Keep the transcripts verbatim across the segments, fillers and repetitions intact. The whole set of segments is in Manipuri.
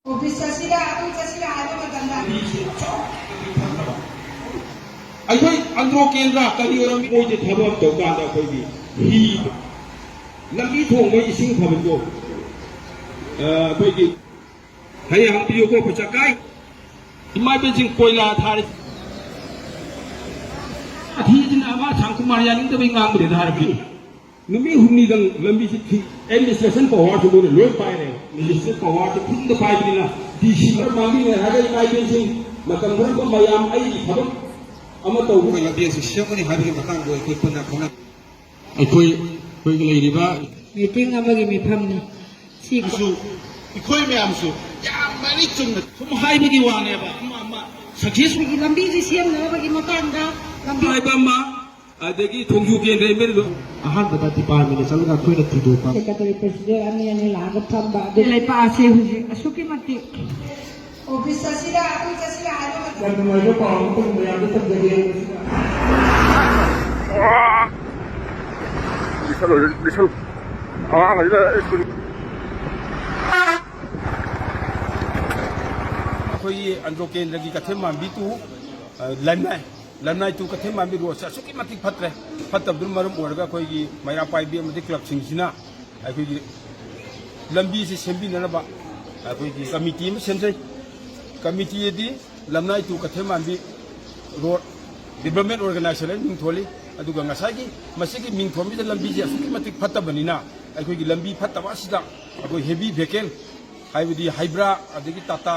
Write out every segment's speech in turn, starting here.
ꯑꯣꯐꯤꯁ ꯆꯠꯁꯤꯔꯥ, ꯑꯗꯨ ꯆꯠꯁꯤꯔꯥ ꯍꯥꯏꯕ ꯃꯇꯝꯗ, ꯑꯩꯈꯣꯏ ꯑꯟꯗ꯭ꯔꯣ ꯀꯦꯟꯗ꯭ꯔ ꯀꯔꯤ ꯑꯣꯏꯔꯝꯃꯤ? ꯃꯣꯏꯁꯦ ꯊꯕꯛ ꯑꯃ ꯇꯧ ꯀꯥꯟꯗ ꯑꯩꯈꯣꯏꯒꯤ ꯍꯤ, ꯂꯝꯕꯤ ꯊꯣꯡꯕ ꯏꯁꯤꯡ ꯐꯕꯗꯣ, ꯑ, ꯑꯩꯈꯣꯏꯒꯤ ꯍꯌꯦꯡ ꯍꯪꯕꯤꯌꯨꯀꯣ, ꯄꯩꯁꯥ ꯀꯥꯏ? ꯏꯃꯥ ꯏꯕꯦꯟꯁꯤꯡ ꯀꯣꯏꯂꯥ ꯊꯥꯔꯤ꯫ ꯑꯊꯤꯁꯤꯅ ꯑꯃ ꯁꯥꯡꯀꯨꯃꯥꯔ ꯌꯥꯅꯤꯡꯗꯕꯩ ꯉꯥꯡꯕꯅꯦꯅ ꯍꯥꯏꯔꯛꯈꯤ꯫ ꯅꯨꯃꯤꯠ ꯍꯨꯝꯅꯤꯗꯪ ꯂꯝꯕꯤꯁꯤ ꯊꯤ-, ꯑꯦꯗꯃꯤꯅꯤꯁꯇ꯭ꯔꯦꯁꯟ ꯄꯋꯥꯔꯁꯨ ꯃꯣꯏꯅ ꯂꯣꯏ ꯄꯥꯏꯔꯦ꯫ ꯑꯦꯗꯃꯤꯅꯤꯁꯇ꯭ꯔꯦꯁꯟ ꯄꯋꯥꯔꯁꯨ ꯐꯨꯜꯗ ꯄꯥꯏꯕꯅꯤꯅ, ꯗꯤ ꯁꯤ ꯈꯔ ꯃꯥꯡꯕꯤꯔꯦ ꯍꯥꯏꯔꯒ ꯏꯃꯥ ꯏꯕꯦꯟꯁꯤꯡ, ꯃꯇꯝ ꯈꯔ ꯃꯌꯥꯝ ꯑꯩꯒꯤ ꯊꯕꯛ ꯑꯃ ꯇꯧꯕ ꯑꯩꯈꯣꯏ ꯂꯝꯕꯤ ꯑꯁꯤ ꯁꯦꯝꯒꯅꯤ ꯍꯥꯏꯕꯒꯤ ꯃꯇꯥꯡꯗ ꯑꯩꯈꯣꯏ ꯄꯨꯟꯅ ꯈꯪꯅ ꯑꯩꯈꯣꯏ, ꯑꯩꯈꯣꯏꯒꯤ ꯂꯩꯔꯤꯕ ꯃꯤꯇꯤꯡ ꯑꯃꯒꯤ ꯃꯤꯐꯝꯅꯤ꯫ ꯁꯤ ꯑꯩꯈꯣꯏ ꯃꯌꯥꯝꯁꯨ ꯌꯥꯝ ꯃꯔꯤꯛ ꯆꯨꯝꯅ ꯁꯨꯝ ꯍꯥꯏꯕꯒꯤ ꯋꯥꯅꯦꯕ, ꯑꯃ ꯑꯃ ꯁꯛꯁꯦꯁ ꯑꯩꯈꯣꯏꯒꯤ ꯂꯝꯕꯤꯁꯤ ꯁꯦꯝꯅꯅꯕꯒꯤ ꯃꯇꯥꯡꯗ ꯂꯝꯕꯤ ꯍꯥꯏꯕ ꯑꯃ, ꯑꯗꯒꯤ ꯊꯣꯡꯖꯨ ꯀꯦꯟꯗ꯭ꯔ ꯑꯦꯝ ꯑꯦꯜ ꯑꯦꯗꯣ ꯑꯍꯥꯟꯕꯗ ꯗꯤꯄꯥꯔꯠꯃꯦꯟꯗ ꯆꯠꯂꯒ ꯑꯩꯈꯣꯏꯅ ꯊꯤꯗꯣꯛꯄ꯫ ꯁꯦꯀ꯭ꯔꯦꯇꯔꯤ ꯄ꯭ꯔꯦꯁꯤꯗꯦꯟ ꯑꯅꯤ ꯑꯅꯤ ꯂꯥꯛꯑꯒ ꯐꯝꯕ ꯑꯗꯨ ꯂꯩꯄꯥꯛ ꯑꯁꯤ ꯍꯧꯖꯤꯛ ꯑꯁꯨꯛꯀꯤ ꯃꯇꯤꯛ ꯑꯣꯐꯤꯁ ꯆꯠꯁꯤꯔꯥ, ꯑꯗꯨ ꯆꯠꯁꯤꯔꯥ ꯍꯥꯏꯕ ꯃꯇꯝꯗ ꯌꯥꯝ ꯅꯨꯡꯉꯥꯏꯕ ꯄꯥꯎ ꯑꯃꯈꯛ ꯃꯌꯥꯝꯗ ꯇꯝꯖꯒꯦ꯫ ꯂꯤꯁꯜꯂꯨ, ꯂꯤꯁꯜꯂꯨ꯫ ꯑꯉꯥꯡ ꯑꯁꯤꯗ ꯁ꯭ꯀꯨꯜ ꯑꯩꯈꯣꯏꯒꯤ ꯑꯟꯗ꯭ꯔꯣ ꯀꯦꯟꯗ꯭ꯔꯒꯤ ꯀꯩꯊꯦꯜ ꯃꯥꯟꯕꯤ ꯇꯨ, ꯑ, ꯂꯝꯅꯥꯏ, ꯂꯝꯅꯥꯏ ꯇꯨ ꯀꯩꯊꯦꯜ ꯃꯥꯟꯕꯤ ꯔꯣꯗꯁꯦ ꯑꯁꯨꯛꯀꯤ ꯃꯇꯤꯛ ꯐꯠꯇ꯭ꯔꯦ꯫ ꯐꯠꯇꯕꯗꯨꯅ ꯃꯔꯝ ꯑꯣꯏꯔꯒ ꯑꯩꯈꯣꯏꯒꯤ ꯃꯩꯔꯥ ꯄꯥꯏꯕꯤ ꯑꯃꯗꯤ ꯀ꯭ꯂꯕꯁꯤꯡꯁꯤꯅ ꯑꯩꯈꯣꯏꯒꯤ ꯂꯝꯕꯤꯁꯤ ꯁꯦꯝꯕꯤꯅꯅꯕ ꯑꯩꯈꯣꯏꯒꯤ ꯀꯃꯤꯇꯤ ꯑꯃ ꯁꯦꯝꯖꯩ꯫ ꯀꯃꯤꯇꯤ ꯑꯗꯤ ꯂꯝꯅꯥꯏ ꯇꯨ ꯀꯩꯊꯦꯜ ꯃꯥꯟꯕꯤ ꯔꯣꯗ ꯗꯤꯕ꯭ꯂꯞꯃꯦꯟ ꯑꯣꯔꯒꯅꯥꯏꯖꯦꯁꯟ ꯍꯥꯏꯅ ꯃꯤꯡ ꯊꯣꯜꯂꯤ꯫ ꯑꯗꯨꯒ ꯉꯁꯥꯏꯒꯤ ꯃꯁꯤꯒꯤ ꯃꯤꯡ ꯊꯣꯟꯕꯤꯗ ꯂꯝꯕꯤꯁꯦ ꯑꯁꯨꯛꯀꯤ ꯃꯇꯤꯛ ꯐꯠꯇꯕꯅꯤꯅ, ꯑꯩꯈꯣꯏꯒꯤ ꯂꯝꯕꯤ ꯐꯠꯇꯕ ꯑꯁꯤꯗ ꯑꯩꯈꯣꯏ ꯍꯦꯚꯤ ꯚꯦꯍꯤꯀꯜ, ꯍꯥꯏꯕꯗꯤ ꯍꯥꯏꯕ꯭ꯔꯥ ꯑꯗꯒꯤ ꯇꯥꯇꯥ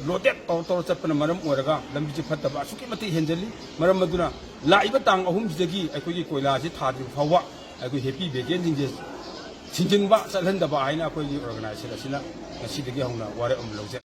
ꯂꯣꯗꯦꯠ ꯇꯧꯔ ꯇꯧꯔ ꯆꯠꯄꯅ ꯃꯔꯝ ꯑꯣꯏꯔꯒ ꯂꯝꯕꯤꯁꯦ ꯐꯠꯇꯕ ꯑꯁꯨꯛꯀꯤ ꯃꯇꯤꯛ ꯍꯦꯟꯖꯜꯂꯤ꯫ ꯃꯔꯝ ꯑꯗꯨꯅ ꯂꯥꯛꯏꯕ ꯇꯥꯡ ꯑꯍꯨꯝꯁꯤꯗꯒꯤ ꯑꯩꯈꯣꯏꯒꯤ ꯀꯣꯏꯂꯥꯁꯤ ꯊꯥꯗ꯭ꯔꯤꯕ ꯐꯥꯎꯕ ꯑꯩꯈꯣꯏ ꯍꯦꯚꯤ ꯚꯦꯍꯤꯀꯜꯁꯤꯡꯁꯦ ꯊꯤꯡꯖꯤꯟꯕ ꯆꯠꯍꯟꯗꯕ ꯍꯥꯏꯅ ꯑꯩꯈꯣꯏꯒꯤ ꯑꯣꯔꯒꯅꯥꯏꯖꯦꯁꯟ ꯑꯁꯤꯅ ꯉꯁꯤꯗꯒꯤ ꯍꯧꯅ ꯋꯥꯔꯦꯞ ꯑꯃ ꯂꯧꯖꯔꯤ꯫